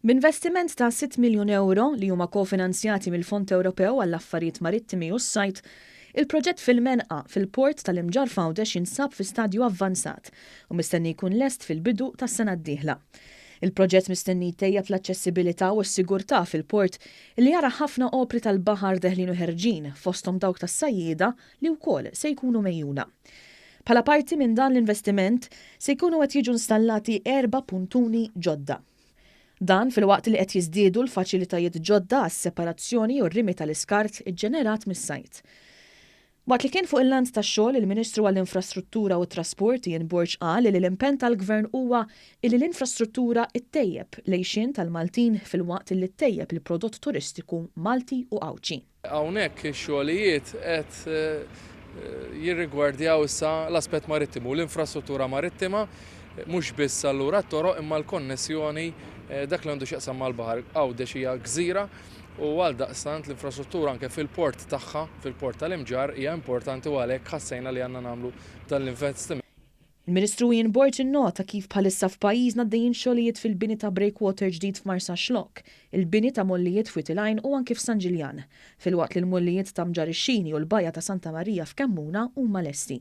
B'investiment ta' sitt miljun ewro, li huma kofinanzjati mill-Fond Ewropew għall-Affarijiet Marittimi u s-Sajd, il-proġett fil-Menqa, fil-Port tal-Imġarr f'Għawdex jinsab fi stadju avvanzat u mistenni jkun lest fil-bidu tas-sena d-dieħla. Il-proġett mistenni jtejjeb l-aċċessibilità u s-sigurtà fil-port li jara ħafna opri tal-baħar deħlin u ħerġin, fosthom dawk tas-sajjieda li wkoll se jkunu megħjuna. Bħala parti minn dan l-investiment, se jkunu qed jiġu installati erba' puntuni ġodda. Dan filwaqt li qed jiżdiedu l-faċilitajiet ġodda għas-separazzjoni u r-rimi tal-iskart iġġenerat mis-sajd. Waqt li kien fuq il-lant tax-xogħol, il-Ministru għall-Infrastruttura u t-Trasport Ian Borg qal li l-impenn tal-Gvern huwa illi l-infrastruttura ttejjeb l-għixien tal-Maltin filwaqt illi ttejjeb il-prodott turistiku Malti u Għawdxi. Hawnhekk ix-xogħlijiet qed jirrigwardjaw issa l-aspett marittimu, l-infrastruttura marittima, mhux biss allura t-toroq imma l-konnessjoni dak li għandu x'jaqsam mal-baħar. Għawdex hija gżira u għaldaqstant l-infrastruttura anke fil-port tagħha, fil-port tal-Imġarr hija importanti u għalhekk ħassejna li għandna nagħmlu dan l-investiment. Il-Ministru Ian Borg innota kif bħalissa f'pajjiżna għaddejjin xogħlijiet fil-bini ta' breakwater ġdid f'Marsaxlokk, il-bini ta' mollijiet f'Wied il-Għajn u anki f'San Ġiljan, filwaqt li l-mollijiet ta' Mġarr ix-Xini u l-Bajja ta' Santa Marija f'Kemmuna huma lesti.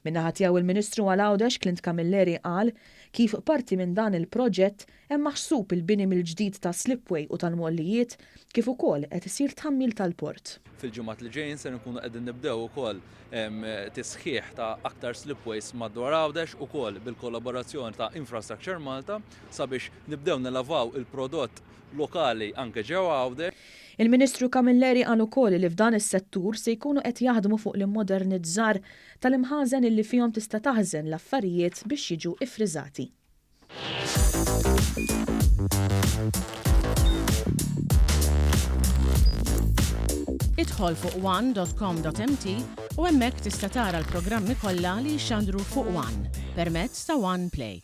Min-naħa tiegħu il-Ministru għal Għawdex Clint Camilleri qal kif parti minn dan il-proġett hemm maħsub il-bini mill-ġdid ta' slipway u tal-mollijiet kif ukoll qed isir tħammil tal-port. Fil-ġimgħat li ġejjin ser nkunu qegħdin nibdew ukoll tisħiħ ta' aktar slipways madwar Għawdex ukoll bil-kollaborazzjoni ta' Infrastructure Malta sabiex nibdew nelavaw il-prodott lokali anke ġewwa Għawdex. Il-Ministru Camilleri qal ukoll li f'dan is-settur se jkunu qed jaħdmu fuq l-immodernizzar tal-imħażen illi fihom tista' taħżen l-affarijiet biex jiġu iffriżati. Idħol fuq one.com.mt u hemmhekk tista' tara l-programmi kollha li jixxandru fuq One permezz ta' One Play.